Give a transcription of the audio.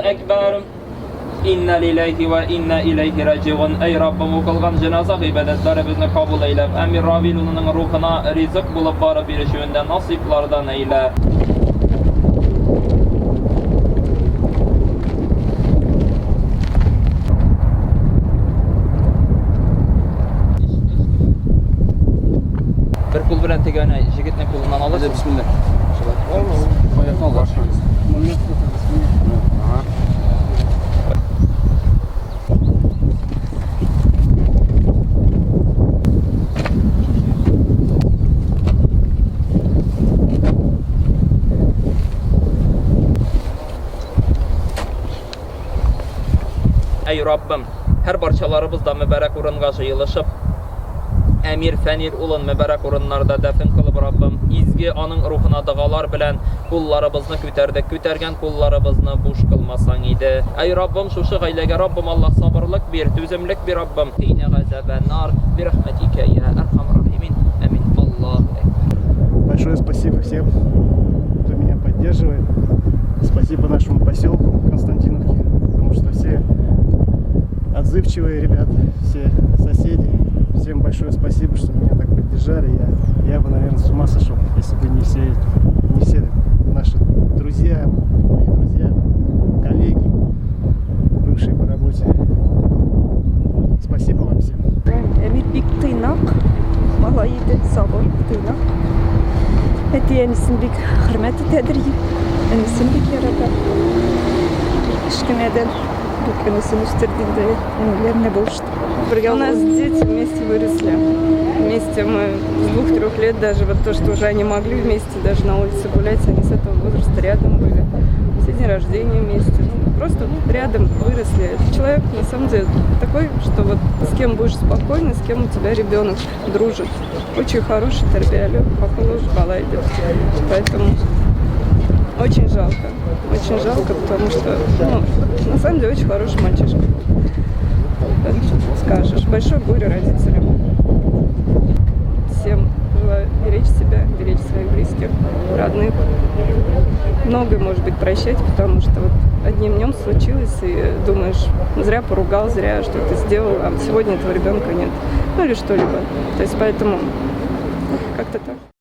Әкбәр. Инна лилляһи ва инна иләйһи раҗиун. Әй Раббым, укылган җеназа гыйбадәтләребезне кабул әйләп, Әмир Равил улының рухына ризык булып барып ирешүендә насыйплардан әйлә. Бер кул белән теге әнә җегетнең кулыннан алырсың. Бисмилла. Әй Раббым, һәр барчаларыбыз да мөбарәк урынга җыелышып, Әмир Фәнил улын мөбарәк урыннарда дәфен кылып, Раббым, изге аның рухына догалар белән кулларыбызны күтәрдек, күтәргән кулларыбызны буш кылмасаң иде. Әй Раббым, шушы гаиләгә Раббым Аллаһ сабырлык бир, түземлек бир, Раббым. Кина газабән-нар, бирахмәтикә я әрхәмәр рахимин. Амин. Аллаһу әкбәр. Большое спасибо всем, кто меня поддерживает. Спасибо нашему поселку Константиновке, потому что все отзывчивые ребята, все соседи. Всем большое спасибо, что меня так поддержали. Я бы, наверное, с ума сошел, если бы не все наши друзья, мои друзья, коллеги, бывшие по работе. Спасибо вам всем. Әмир бик тыйнак малай иде, сабыр, тыйнак. Әти-әнисен бик хөрмәт итәдер, әнисен бик ярата. Кечкенәдән бик энесен үстерде инде, энеләренә булышты. У нас дети вместе выросли. Вместе мы с 2-3 лет даже, вот то, что уже они могли вместе даже на улице гулять, они с этого возраста рядом были. Все дни рождения вместе. Ну, просто рядом выросли. Это человек, на самом деле, такой, что вот с кем будешь спокойно, с кем у тебя ребенок дружит. Очень хороший, тәрбияле, акыллы бала иде. Поэтому очень жалко. Очень жалко, потому что, ну, на самом деле, очень хороший мальчишка. Вот скажешь. Большое горе родителям. Всем желаю беречь себя, беречь своих близких, родных. Многое, может быть, прощать, потому что вот одним днем случилось, и думаешь, зря поругал, зря что-то сделал, а сегодня этого ребенка нет. Ну или что-либо. То есть поэтому как-то так.